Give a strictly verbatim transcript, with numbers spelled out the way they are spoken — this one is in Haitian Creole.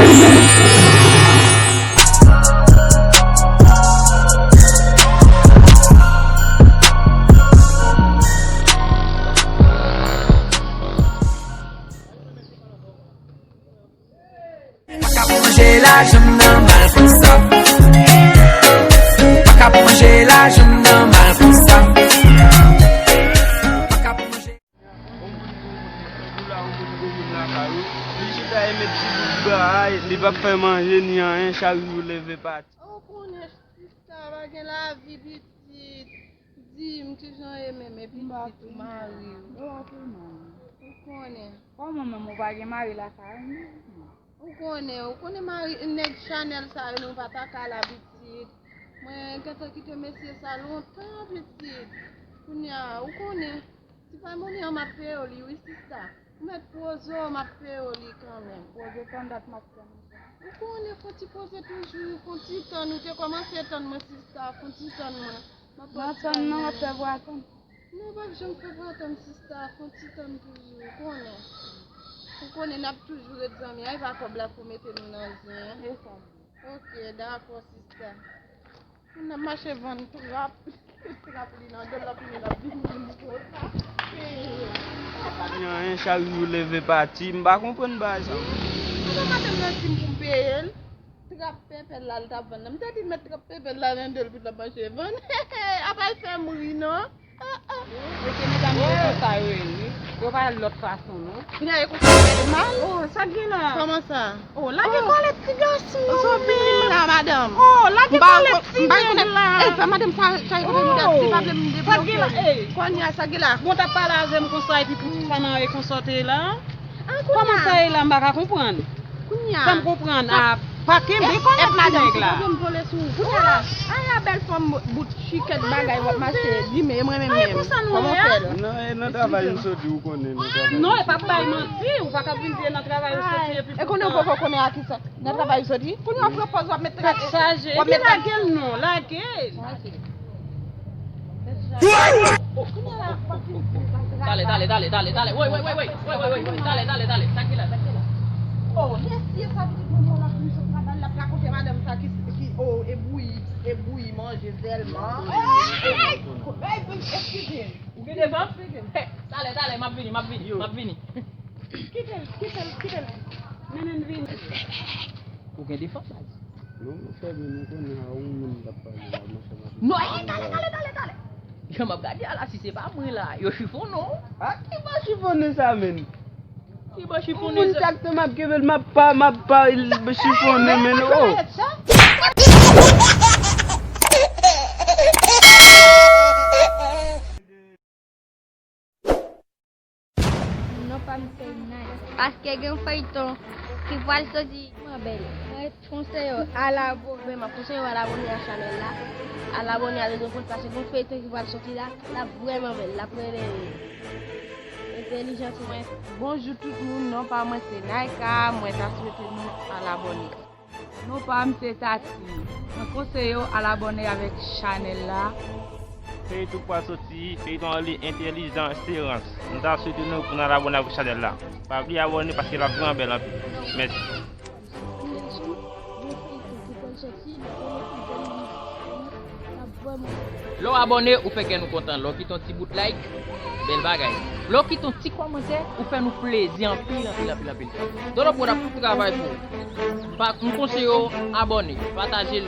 Pa ka manje lajanm nan mal konsa. Pa ka manje lajanm nan mal konsa. Pa ka manje. Li chita e met ti bout bra, li p ap fè manje ni anyen, chak jou leve pati. Ou konnen sista pa gen lavi pitit. Di m kijan w ye menm, e pitit ou mari w. Ou konnen. Kòman menm ou pa gen mari lakay ou menm? Ou konnen, ou konnen mari, nèg Chanèl sa yo, nou pa ta ka la pitit. Mwen gentan kite mesye sa lontan pitit. Kounye a, ou konnen, ti pay moni an m ap peye w li wi sista. Ou mèt poze w, m ap peye w li kanmenm. Poze tann dat m ap tann ou sa. Ou konnen fon ti poze toujou, fon ti tann, ou te kòmanse tann mwen sista, fon ti tann mwen. M ap tann non, w ap fè vwa tann. Non, w p ap janm fè vwa tann sista, fon ti tann toujou, ou konnen. Ou konnen n ap toujou ret zanmi, a e pa kòb la pou mete nou nan zen. E sa. Ok, dakò sista. N ap mache vann trap, trap li nan do l, l ap vini, l ap vini vin konsa. Li anyen, chak jou leve pati, m pa konprann bagay sa. Kòman madanm nan di m pou m peye l? Trap pèpèl la l t ap vann nan. M te di l met trap pèpèl la nan do l pou l t ap mache vann. Apa l fè m ri non. Mesye medam yo konsa yo ye wi. Yo pa lòt fason non. Kounye a yo konsa yo mal. Oh, sa k gen la? Kòman sa? Oh, lage kòlèt ti gason an menm. Sa w vin di m la, madanm? Oh, lage kòlèt ti nèg la. Eh, fè madanm sa, sa e kote nou dèt, si pa vle m debloke. Kounye a sa k gen la? Bon, t ap pale avè m konsa epi pou ti sa nan e konsa w te ye la. Kòman sa ye la, m pa ka konprann. Sa m konprann a pa kenbe kòlèt ti nèg la. Kounye a la, a bèl fanm bout chikèt bagay w ap mache di men mwen menm menm. Kòman w fè l? Non, e nan travay m soti, ou konnen, nan travay. Non, e pa bay manti, ou pa ka vin di e nan travay ou soti epi. E konnen ou poko konnen a kisa? Nan travay ou soti? Kounye a w ap pran pòz w ap met tèt chaje. Epi lage l non, lage l. Talè, talè, talè, talè, talè. Woy, woy, woy, woy. Woy, woy, woy, woy. Talè, talè, talè. Sa ki la, sa ki la. Oh, mesye sa pitit mwen la pou misye travay, l ap rakonte madanm sa ki, ki, oh, e bouyi, e bouyi manje sèlman. Hey, hey, hey, eskize. Ou gen devan? Talè, talè, m ap vini, m ap vini, m ap vini. Kite l, kite l, kite l. Mennen l vini. Ou gen devan, baz? Non, monchè, men nou konnen a yon moun k ap pale la, monchè, m ap. Non, eh, talè, talè, talè, talè. Jan m ap gade a la, si se pa mwen la, yo chifonnen w. A ki bò chifonnen sa, menn? Ki bò chifonnen sa? Moun sa k te m ap kenbe l, m ap pa, m ap pa, l chifonnen, menn, oh. Non pa m se Nice. Paske gen yon feyton ki pral soti vrèman bèl. Mwen konseye w al abone. M ap konseye w al abone a chanèl la. Al abone a Dodo Pod paske gen yon feyton ki pral soti la. L ap vrèman bèl. L ap rele Entèlijans. Mwen, bonjou tout moun, non pa mwen se Naika. Mwen ta swete nou al abone. Non pa m se Tati. Mwen konseye w al abone avèk chanèl la. Feyton k pral soti, feyton an li Entèlijans Terans. Nou ta swete nou pou n al abone avèk chanèl la. Pa bliye abone paske l ap vrèman bèl anpil. Mèsi. Lè w abone, ou fè kè nou kontan. Lè w kite yon ti bout like, bèl bagay. Lè w kite yon ti kòmantè, ou fè nou plezi anpil, anpil, anpil, anpil. Dodo Pod ap travay pou ou. Pa, m konseye w abone, pataje l.